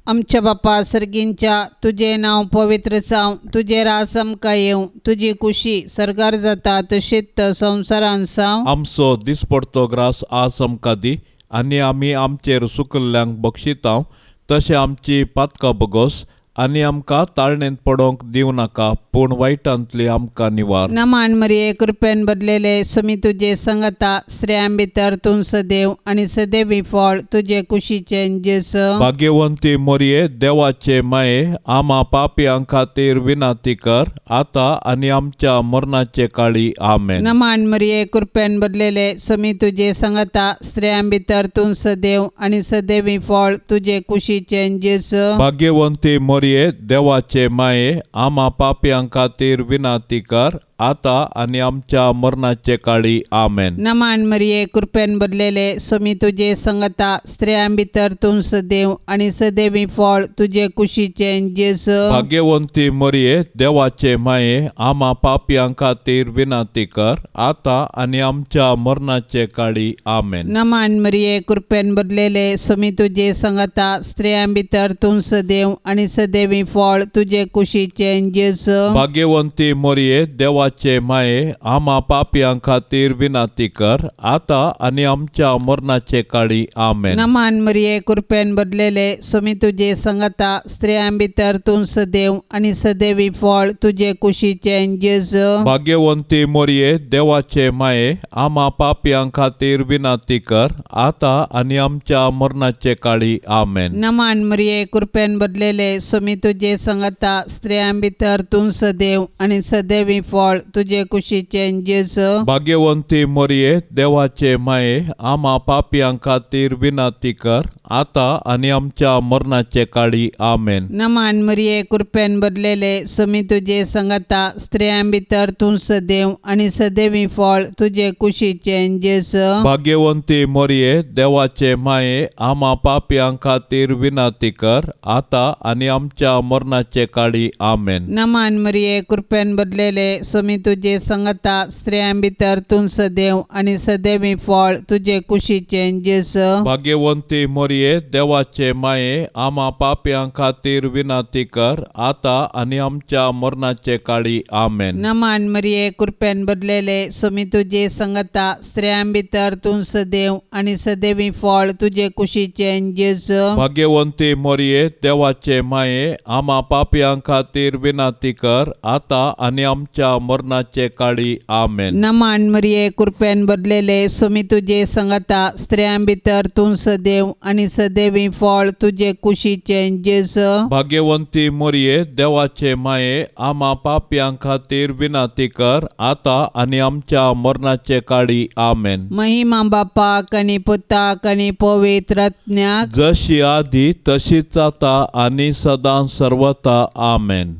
S3: आमच्या बापा सर्गींच्या, तुजें नांव पवित्र जावं, तुजें रास आमकां येवं, तुजी कुशी सर्गार जाता तशीच संवसारान जावं.
S2: आमचो दिसपडतो ग्रास आज आमकां दी, आनी आमी आमचेर सुकल्ल्यांक बक्षितांव तशें आमची पातकां बगोस, आनी आमकां ताळणेंत पडोवंक दिवं नाका, पूण वायटांतली आमकां निवार.
S3: नमान मरिये, कृपेन भरलेले, सुमी तुजे संगता, स्त्रियां भितर तूं सदैव आनी सदैवी फळ तुजे कुशीचें जेजू.
S2: भाग्यवंती मोरये, देवाचे माये, आमा पापयां खातीर विनंती कर, आतां आनी आमच्या मरणाचे काळी. आमेन.
S3: नमान मरिये, कृपेन भरलेले, सुमी तुजे संगता, स्त्रियां भितर तूं सदैव आनी सदैवी फळ तुजे कुशीचें जेजू.
S2: भाग्यवंती मोरये, देवाचे माये, आमा पापयां खातीर विनंती कर, आतां आनी आमच्या मरणाचे काळी. आमेन.
S3: नमान मरिये, कृपेन भरलेले, सुमी तुजे संगता, स्त्रियां भितर तूं सदैव आनी सदैवी फळ तुजे कुशीचें जेजू.
S2: भाग्यवंती मोरये, देवाचे माये, आमा पापयां खातीर विनंती कर, आतां आनी आमच्या मरणाचे काळी. आमेन.
S3: नमान मरिये, कृपेन भरलेले, सुमी तुजे संगता, स्त्रियां भितर तूं सदैव आनी सदैवी फळ तुजे कुशीचें जेजू.
S2: भाग्यवंती मोरये, देवाचे माये, आमा पापयां खातीर विनंती कर, आतां आनी आमच्या मरणाचे काळी. आमेन.
S3: नमान मरिये, कृपेन भरलेले, सुमी तुजे संगता, स्त्रियां भितर तूं सदैव आनी सदैवी फळ तुजे कुशीचें जेजू.
S2: भाग्यवंती मोरये, देवाचे माये, आमा पापयां खातीर विनंती कर, आतां आनी आमच्या मरणाचे काळी. आमेन.
S3: नमान मरिये, कृपेन भरलेले, सुमी तुजे संगता, स्त्रियां भितर तूं सदैव आनी सदैवी फळ तुजे कुशीचें जेजू.
S2: भाग्यवंती मोरये, देवाचे माये, आमा पापयां खातीर विनंती कर, आतां आनी आमच्या मरणाचे काळी. आमेन.
S3: नमान मरिये, कृपेन भरलेले, सुमी तुजे संगता, स्त्रियां भितर तूं सदैव आनी सदैवी फळ तुजे कुशीचें जेजू.
S2: भाग्यवंती मोरये, देवाचे माये, आमा पापयां खातीर विनंती कर, आतां आनी आमच्या मरणाचे काळी. आमेन.
S3: नमान मरिये, कृपेन भरलेले, सुमी तुजे संगता, स्त्रियां भितर तूं सदैव आनी सदैवी फळ तुजे कुशीचें जेजू.
S2: भाग्यवंती मोरये, देवाचे माये, आमा पापयां खातीर विनंती कर, आतां आनी आमच्या मरणाचे काळी. आमेन.
S3: नमान मरिये, कृपेन भरलेले, सुमी तुजे संगता, स्त्रियां भितर तूं सदैव आनी सदैवी फळ तुजे कुशीचें जेजू.
S2: भाग्यवंती मोरये, देवाचे माये, आमा पापयां खातीर विनंती कर, आतां आनी आमच्या मरणाचे काळी. आमेन.
S3: नमान मरिये, कृपेन भरलेले, सुमी तुजे संगता, स्त्रियां भितर तूं सदैव आनी सदैवी फळ तुजे कुशीचें जेजू.
S2: भाग्यवंती मोरये, देवाचे माये, आमा पापयां खातीर विनंती कर, आतां आनी आमच्या मरणाचे काळी. आमेन.
S3: महिमा बापाक आनी पुताक आनी पवित्र आत्म्याक,
S2: जशी आदी तशीच आता आनी सदां सर्वता. आमेन.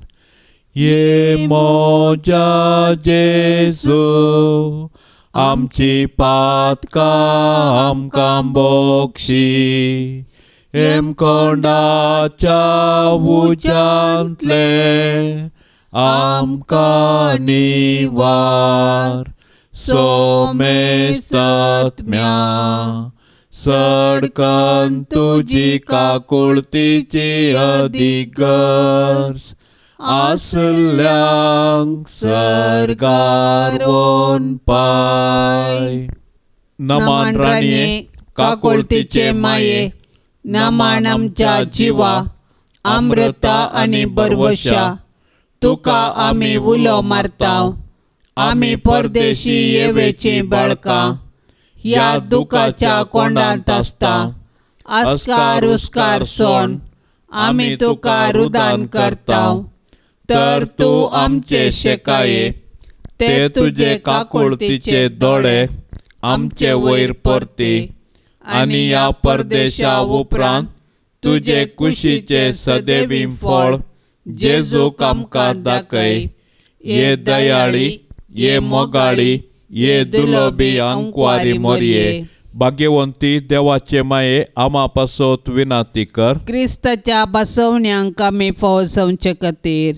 S2: ये मोजा जेजू, आमची पातकां आमकां बोक्षी, हेमकोंडाच्या उज्यांतले आमकां निवार. सोमेसत्म्या सडकन तुजी काकुळतीची अदीक गरज आसल्यांक सर्गार वोन पाय. नमान राणये, काकुळतीचे माये,
S3: नमान आमच्या जिवा, अमृता आनी बरवशा, तुका आमी उलो मारता. आमी परदेशी येवेची बाळकां, ह्या दुखाच्या कोंडांत आसता. आस्कार उस्कार सोन आमी तुका रुदान करता, तर तूं आमचे शेकाये,
S2: ते तुजे काकुळतीचे दोळे आमचे वयर परती, आनी ह्या परदेशा उपरांत तुजे कुशीचे सदैवी फळ जेजूक आमकां दाखय. ये दयाळी, ये मोगाळी, ये दुलोबी अंकवारी मोरये, भाग्यवंती देवाचे माये, आमा पासत विनंती कर.
S3: क्रिस्ताच्या बसवण्यांक आमी फौजवचे खातीर.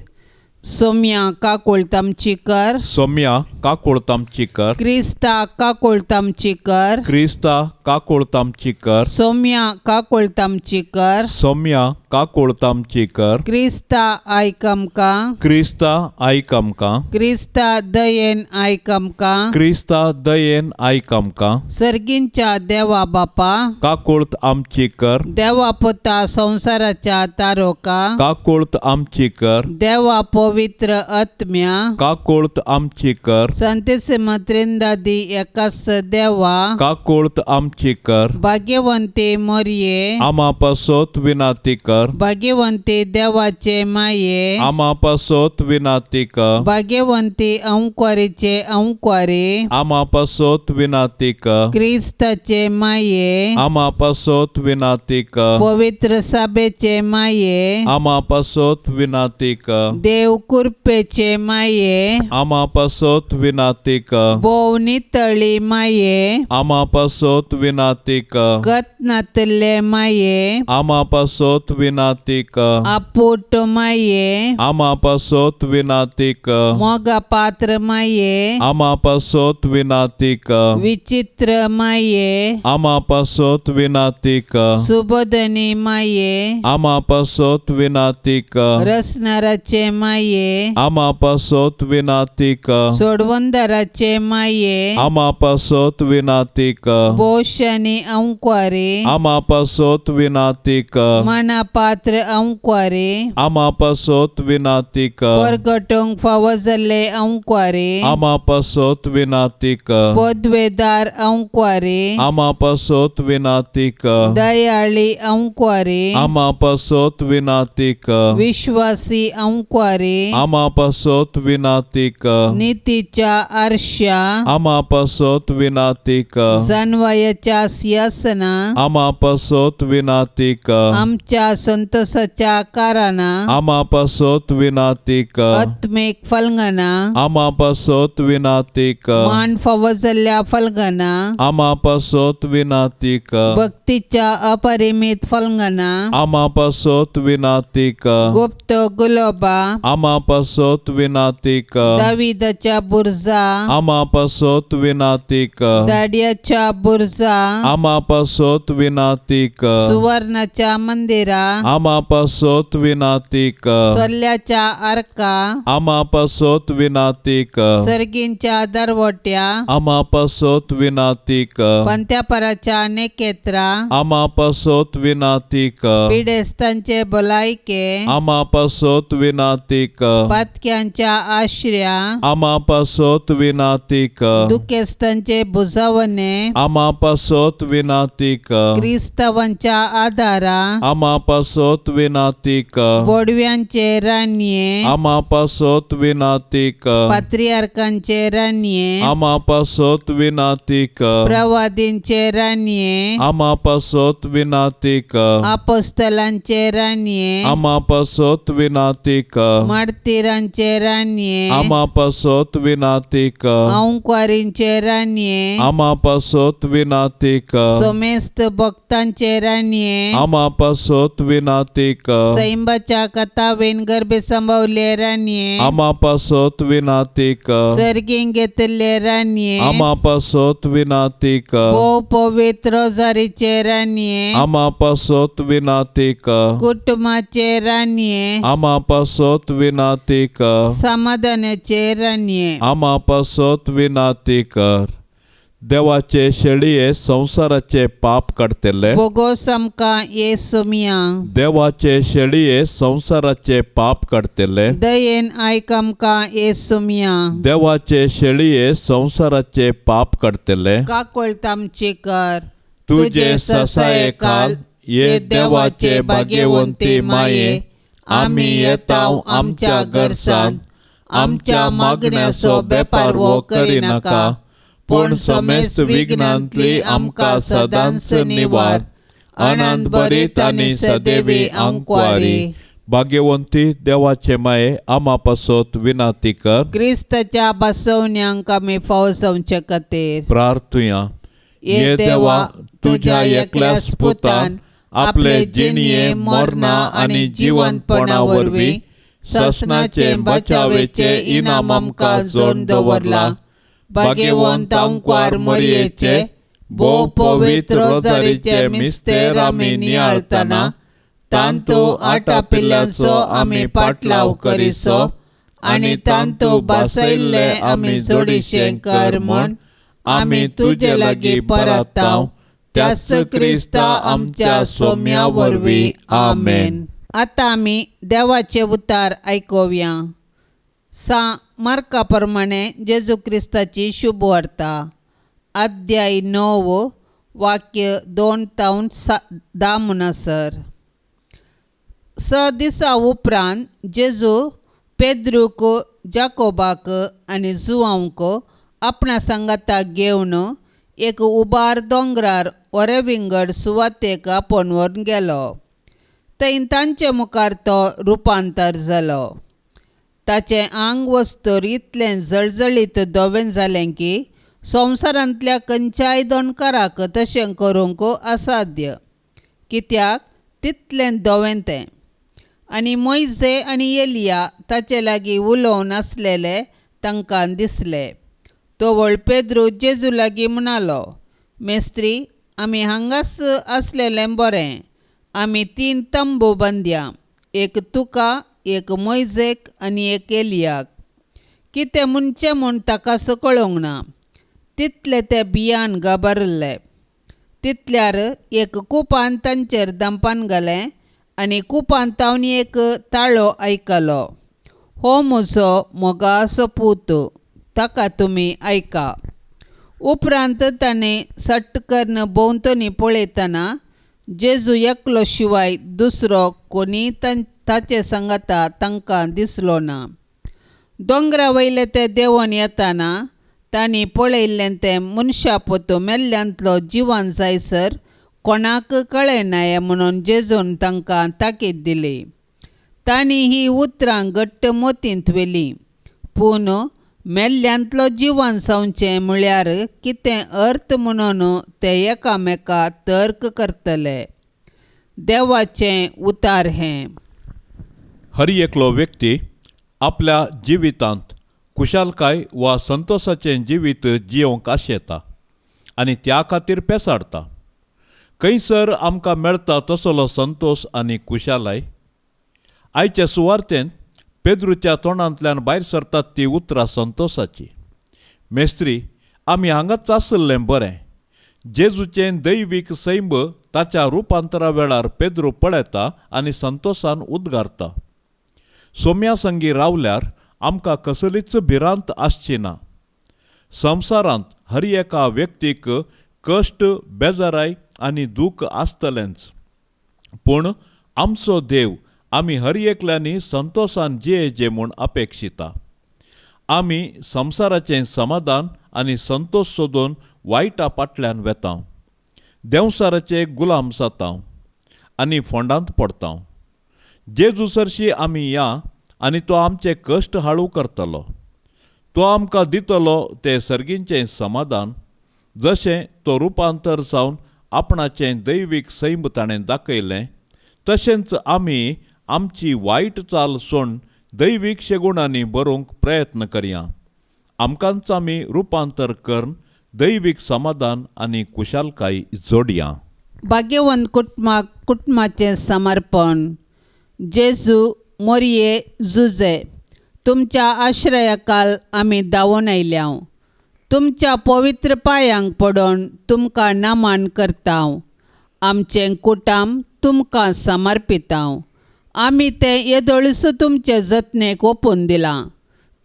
S3: सोम्या काकुळट आमची कर.
S2: सोम्या काकुळट आमची कर.
S3: क्रिस्ता काकुळट आमची कर.
S2: क्रिस्ता काकुळट आमची कर.
S3: सोम्या काकुळट आमची कर.
S2: सोम्या काकुळट आमची कर.
S3: क्रिस्ता आयक आमकां.
S2: क्रिस्ता आयक आमकां.
S3: क्रिस्ता दयेन आयक आमकां.
S2: क्रिस्ता दयेन आयक आमकां.
S3: सर्गींच्या देवा बापा
S2: काकुळट आमची कर.
S3: देवा पुता संवसाराच्या तारोका
S2: काकुळट आमची कर.
S3: देवा पवित्र आत्म्या
S2: काकुळट आमची कर.
S3: संतेसिम त्रिंदादी एकास देवा
S2: काकुळट आमची कर.
S3: भाग्यवंती मोरये
S2: आमा पासत विनाती कर.
S3: भाग्यवंती देवाचे माये
S2: आमा पासत विनाती कर.
S3: भाग्यवंती अंकुरीचे अंकुरी
S2: आमा पासत विनाती कर.
S3: क्रिस्ताचे माये
S2: आमा पासत विनाती कर.
S3: पवित्र सभेचे माये
S2: आमा पासत विनाती कर.
S3: देव कृपेचे माये
S2: आमा पासत विनाती कर.
S3: भोव नितळी माये
S2: आमा पासत विनाती कर.
S3: गत नातले माये
S2: आमा पासत विनाती कर.
S3: आपूट माये
S2: आमा पासत विनाती कर.
S3: मोगा पात्र माये
S2: आमा पासत विनाती कर.
S3: विचित्र माये
S2: आमा पासत विनाती कर.
S3: सुबोधनी माये
S2: आमा पासत विनाती कर.
S3: रसनाराचे माये
S2: आमा पासत विनाती कर.
S3: सोडवंदराचे माये
S2: आमा पासत विनाती कर.
S3: बोशनी अंकुरी
S2: आमा पासत विनाती कर.
S3: मना पात्र अंकुरी
S2: आमा पासत विनाती कर.
S3: परगटूंक फावो जाल्ले अंकुरी
S2: आमा पासत विनाती कर.
S3: पदवेदार अंकुरी
S2: आमा पासत विनाती कर.
S3: दयाळी अंकुरी
S2: आमा पासत विनाती कर.
S3: विश्वासी अंकुरी
S2: आमा पासत विनाती कर.
S3: नितीच्या आरश्या
S2: आमा पासत विनाती कर.
S3: जानवायाच्या सिंहासना
S2: आमा पासत विनाती कर.
S3: आमच्या संतोषाच्या कारणां
S2: आमा पासत विनाती कर.
S3: आत्मीक फलंगना
S2: आमा पासत विनाती कर.
S3: मान फावो जाल्ल्या फलंगना
S2: आमा पासत विनाती कर.
S3: भक्तीच्या अपरिमित फलंगना
S2: आमा पासत विनाती कर.
S3: गुप्त गुलोबा
S2: आमा पासत विनाती कर.
S3: दाविदाच्या बुर्जा
S2: आमा पासत विनाती कर.
S3: दाडियाच्या बुर्जा
S2: आमा पासत विनाती कर.
S3: सुवर्णाच्या मंदिरा
S2: आमा पासत विनाती कर.
S3: सोल्ल्याच्या अर्का
S2: आमा पासत विनाती कर.
S3: सर्गींच्या दरवट्या
S2: आमा पासत विनाती कर.
S3: पंत्यापराच्या नेकेत्रा
S2: आमा पासत विनाती कर.
S3: पिडेस्तांचे भलायके
S2: आमा पासत विनाती कर.
S3: पातक्यांच्या आश्र्या
S2: आमा पासत विनाती कर.
S3: दुखेस्तांचे बुजावणे
S2: आमा पासत विनाती कर.
S3: क्रिस्तावांच्या आधारा
S2: आमा पासत विनाती कर.
S3: बोडव्यांचे राणये
S2: आमा पासत विनाती कर.
S3: पात्रियार्कांचे राणये
S2: आमा पासत विनाती कर.
S3: प्रवादींचे राणये
S2: आमा पासत विनाती कर.
S3: अपोस्तलांचे राणये
S2: आमा पासत विनाती कर.
S3: मार्तीरांचे राणये
S2: आमा पासत विनाती कर.
S3: अंकुरींचे राणये
S2: आमा पासत विनाती कर.
S3: सोमेस्त भक्तांचे राणये
S2: आमा पासत विनाती कर.
S3: सैंबाच्या कथावेन गर्भे संभवले राणये
S2: आमा पासत विनाती कर.
S3: सर्गीं घेतिल्ले राणये
S2: आमा पासत विनाती कर.
S3: भोव पवित्र रोजारीचे राणये
S2: आमा पासत विनाती कर.
S3: कुटुंबाचे राणये
S2: आमा पासत विनाती कर.
S3: समाधानाचे राणये
S2: आमा पासत विनाती कर. देवाचे शेळये संवसाराचे पाप काडटले
S3: बोगोस आमकां येसुमिया
S2: देवाचे शेळये संवसाराचे पाप काडटले
S3: दयेन आयक आमकां येसुमिया
S2: देवाचे शेळये संवसाराचे पाप काडटले
S3: काकुळट आमची कर.
S2: तुजे ससायेखाल ये देवाचे भाग्यवंती माये आमी येताव आमच्या घरसान आमच्या मागण्याचो बेपारवो करिनाका पूण समेस्त विघ्नांतली आमकां सदांच निवार. आनंद भरीत आनी सदैवी आंकवारी. भाग्यवंती देवाचे माये आमा पासत विनाती कर.
S3: क्रिस्ताच्या बसवण्यांक आमी फावो जावचे खातीर
S2: प्रार्थुया. ये देवा तुज्या एकल्याच पुतान आपले जिणये मरणा आनी जिवंतपणा वरवीं
S3: सासणाचे बचावेचे इनाम आमकां जोडून दवरला. भाग्यवंत आंकवार मरियेचे भोव पवित्र रोजारीचे मिस्तेर आमी नियाळतना तांतू आटापिल्ल्याचो आमी पाटलाव करिसो आनी तांतू बसयल्ले आमी जोडीशें कर म्हूण आमी तुजे लागीं परताव त्याच क्रिस्ता आमच्या सोम्या वरवीं. आमेन. आतां आमी देवाचे उतार आयकुया. सा मार्का प्रमाणे जेजू क्रिस्ताची शुभवार्ता, अध्याय 9 वाक्य 2 तावन 10 म्हणसर. 6 दिसा उपरांत जेजू पेद्रूक, जाकोबाक आनी जुआंवक आपणा सांगाताक घेवन एक उबार दोंगरार वरे विंगड सुवातेक आपोवन व्हरून गेलो. थंय तांचे मुखार तो रुपांतर जालो. ताचें आंग वस्तूर इतलें जळजळीत धवें जालें की संवसारांतल्या खंयच्याय दोणकाराक तशें करूंक असाध्य, कित्याक तितलें धवें तें. आनी मोयजे आनी एलिया ताचे लागीं उलोवन आसलेले तांकां दिसले. तोवळ पेद्रू जेजू लागीं म्हणालो, मेस्त्री, आमी हांगाच आसलेलें बरें. आमी 3 तंबू बांदया, एक तुका, एक मोयजेक आनी एक एलियाक. कितें म्हणचें म्हूण ताका कळोंक ना. तितले ते भियान घाबरले. तितल्यार एक कुपान तांचेर दंपान घालें आनी कुपान तावन एक ताळो आयकलो, हो म्हजो मोगाचो पूत, ताका तुमी आयका. उपरांत ताणें सट्ट करून भोंवतणी पळयतना जेजू एकलो शिवाय दुसरो कोणीय ताचे सांगाता तांकां दिसलो ना. दोंगरा वयले ते देंवन येताना तांणी पळयल्लें तें मनशापोत मेल्ल्यांतलो जिवान जायसर कोणाक कळनाये म्हणून जेजून तांकां ताकीद दिली. तांणी ही उतरां घट्ट मोतींत व्हेलीं. पूण मेल्ल्यांतलो जिवान जावचें म्हळ्यार कितें अर्थ म्हणून ते एकामेका तर्क करतले. देवाचें उतार हें.
S2: हर एकलो व्यक्ती आपल्या जिवितांत खुशालकाय वा संतोषाचें जिवीत जियोवंक आशेता आनी त्या खातीर पेसाडटा. खंयसर आमकां मेळटा तसलो संतोश आनी खुशालाय? आयचे सुवार्तेंत पेद्रूच्या तोंडांतल्यान भायर सरतात ती उतरां संतोषाची. मेस्त्री, आमी हांगाच आसलें बरें. जेजूचें दैवीक सैम ताच्या रुपांतरा वेळार पेद्रू पळयता आनी संतोषान उद्गारता. सोम्या संगी रावल्यार आमकां कसलीच भिरांत आसची ना. संवसारांत हर एका व्यक्तीक कश्ट, बेजाराय आनी दूख आसतलेंच, पूण आमचो देव आमी हर एकल्यांनी संतोषान जियेचे म्हूण अपेक्षिता. आमी संवसाराचें समाधान आनी संतोष सोदून वायटा फाटल्यान वेता, देंवसाराचे गुलाम जाता आनी फोंडांत पडटा. जेजू सरशी आमी या आनी तो आमचे कश्ट हाळू करतलो. तो आमकां दितलो तें सर्गींचें समाधान, जशें तो रुपांतर जावन आपणाचें दैवीक सैम ताणें दाखयलें तशेंच आमी आमची वायट चाल सोडून दैवीक शेगुणांनी बरोवंक प्रयत्न करया. आमकांच आमी रुपांतर करून दैवीक समाधान आनी खुशालकाय जोडया.
S3: भाग्यवंत कुटुंबाक कुटुंबाचें समर्पण. जेजू मोरये जुजे, तुमच्या आश्रयाकाल आमी धांवून आयल्या. तुमच्या पवित्र पांयांक पडून तुमकां नमन करता. आमचें कुटुंब तुमकां समर्पिता. आमी तें येदोळूच तुमचे जतनेक ओपून दिलां.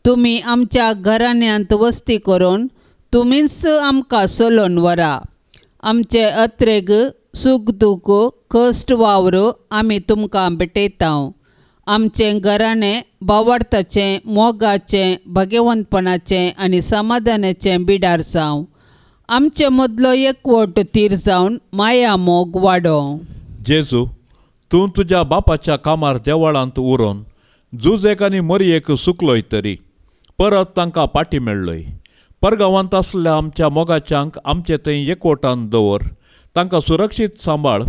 S3: तुमी आमच्या घराण्यांत वस्ती करून तुमीच आमकां सोलोवन व्हरा. आमचे अत्रेग, सूख दूख, कश्ट, वावर आमी तुमकां भेटयता. आमचें घराणें भावार्थाचें, मोगाचें, भाग्यवंतपणाचें आनी समाधानाचें बिडार जावं. आमचे मदलो एकवट तीर जावन माया मोग वाडोवं.
S2: जेजू, तूं तुज्या बापाच्या कामार देवळांत उरोन जुजेक आनी मरयेक सुकलोय तरी परत तांकां पाटी मेळ्ळोय. परगांवांत आसल्या आमच्या मोगाच्यांक आमचे थंय एकवटान दवर, तांकां सुरक्षीत सांबाळ.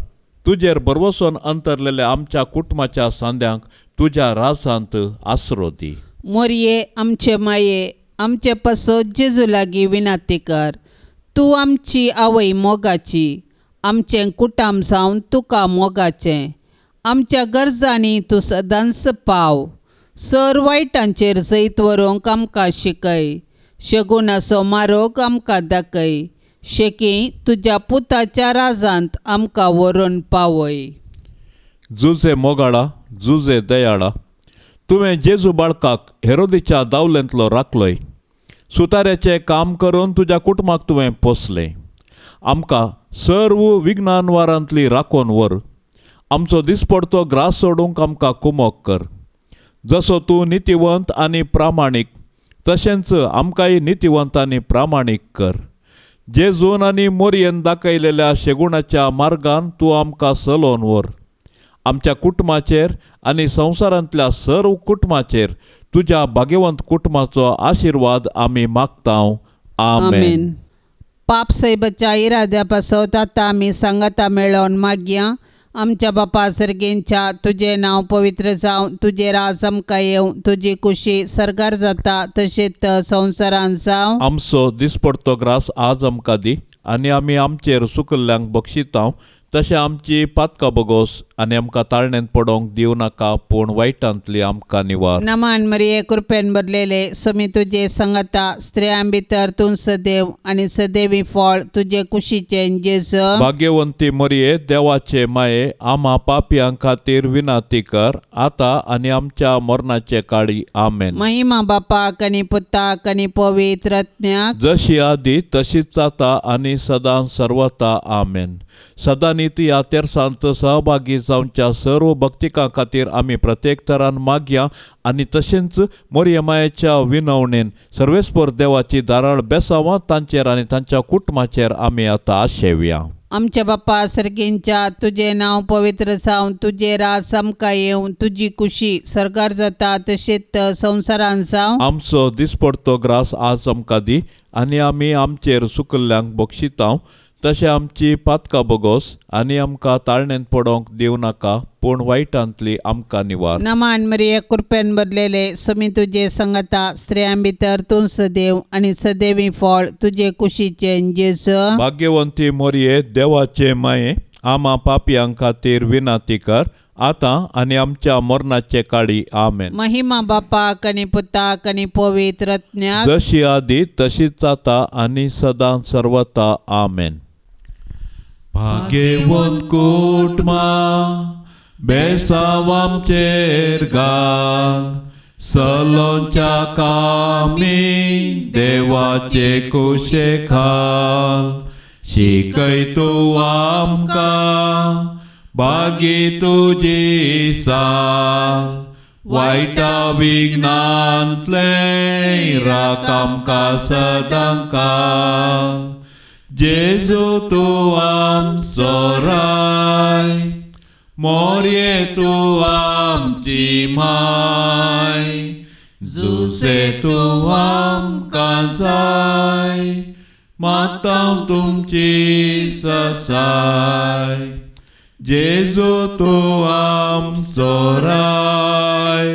S2: तुजेर भरवसून अंतरलेल्या आमच्या कुटुंबाच्या सांद्यांक तुज्या राजांत आसरो दी.
S3: मोरये आमचे माये, आमचे पासत जेजू लागीं विनंती कर. तूं आमची आवय मोगाची, आमचें कुटाम जावन तुका मोगाचें. आमच्या गरजांनी तूं सदांच पाव. सर वायटांचेर जैत व्हरूंक आमकां शिकय, शगुनाचो मारोग आमकां दाखय, शेकी तुज्या पुताच्या राजांत आमकां व्हरून पावय.
S2: जुजे मोगाळा, जुजे दयाळा, तुवें जेजू बाळकाक हेरोदीच्या दावलेंतलो राखलोय. सुताऱ्याचें काम करून तुज्या कुटुंबाक तुवें पोसलें. आमकां सर्व विज्ञानवारांतली राखोन व्हर. आमचो दिसपडतो ग्रास सोडूंक आमकां कुमोक कर. जसो तूं नितीवंत आनी प्रामाणीक तशेंच आमकांय नितीवंत आनी प्रामाणीक कर. जेजून आनी मोरयेन दाखयलेल्या शेगुणाच्या मार्गान तूं आमकां चलोवन व्हर. आमच्या कुटुंबाचेर आनी संवसारांतल्या सर्व कुटुंबाचेर तुज्या भाग्यवंत कुटुंबाचो आशिर्वाद आमी मागता. आमेन.
S3: पाप साहेबाच्या इराद्या पासत आतां आमी सांगाता मेळोवन मागया. आमच्या बापा सर्गेंच्या, तुजें नांव पवित्र जावं, तुजें राज आमकां येवं, तुजी कुशी सर्गार जाता तशेंच संवसारांत जावं.
S2: आमचो दिसपडतो ग्रास आज आमकां दी आनी आमी आमचेर सुकल्ल्यांक बक्षितांव तशें आमची पातकां बगोस आनी आमकां ताळणेंत पडोवंक दिवं नाका, पूण वायटांतली आमकां निवार.
S3: नमान मरिये, कृपेन भरलेले, स्वामी तुजे संगता, स्त्रियां भितर तूं सदैव आनी सदैवी फळ तुजे कुशीचें जेजू.
S2: भाग्यवंती मरिये, देवाचे माये, आमा पापयां खातीर विनंती कर आतां आनी आमच्या मरणाचे काळी. आमेन.
S3: महिमा बापाक आनी पुताक आनी पवित्र आत्म्याक,
S2: जशी आदी तशीच जाता आनी सदां सर्वता. आमेन. सदांनी ह्या तेरसांत सहभागी जावच्या सर्व भक्तिकां खातीर आमी प्रत्येक तरान मागया आनी तशेंच मोरये मायेच्या विनवणेन सर्वेस्पर देवाची धाराळ बेसावां तांचेर आनी तांच्या कुटुंबाचेर आमी आतां आशेवया.
S3: आमच्या बापा सर्गेंच्या, तुजें नांव पवित्र जावं, तुजें राज आमकां येवं, तुजी कुशी सर्गार जाता तशेंच संवसारांत जावं.
S2: आमचो दिसपडतो ग्रास आज आमकां दी आनी आमी आमचेर सुकल्ल्यांक बक्षितांव तशें आमची पातकां बगोस आनी आमकां ताळणेंत पडोवंक दिवं नाका, पूण वायटांतली आमकां निवार.
S3: नमान मरिये, कृपेन भरलेले, स्वामी तुजे संगता, स्त्रियां भितर तूं सदैव आनी सदैवी फळ तुजे कुशीचें जेजू.
S2: भाग्यवंती मोरये, देवाचे माये, आमा पापयां खातीर विनंती कर आतां आनी आमच्या मरणाचे काळी. आमेन.
S3: महिमा बापाक आनी पुताक आनी पवित्र आत्म्याक,
S2: जशी आदी तशीच जाता आनी सदां सर्वता. आमेन. भाग्यवंत कुटुंबा बेसांव आमचेर घाल, सलोंच्या कामी देवाचे कुशे खाल. शिकय तूं आमकां बागी तुजी साल, वायटा विघ्नांतलें राख आमकां सदां काल. जेजू तूं आमचो राय, मोरये तूं आमची माय, जुसे तूं आमकां जाय, मागता तुमची ससाय. जेजू तूं आमचो राय,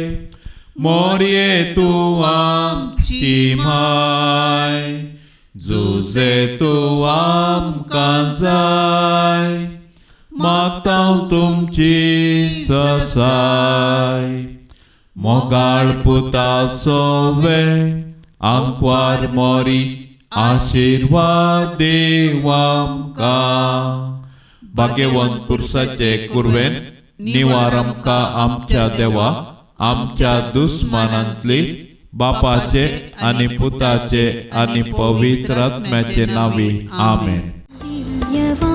S2: मोरये तूं आमची माय, जुसे तूं आमकां जाय, मागता तुमची ससाय. मोगाळ पुता सोवे आंकवार मोरी, आशिर्वाद देव आमकां. भाग्यवंत पुरसाचे कुरवेन निवार आमकां आमच्या देवा, आमच्या दुस्मानांतली, बापाचे आनी पुताचे आनी पवित्र आत्म्याचे नांवी. आमेन.
S1: दिव्यवाणी.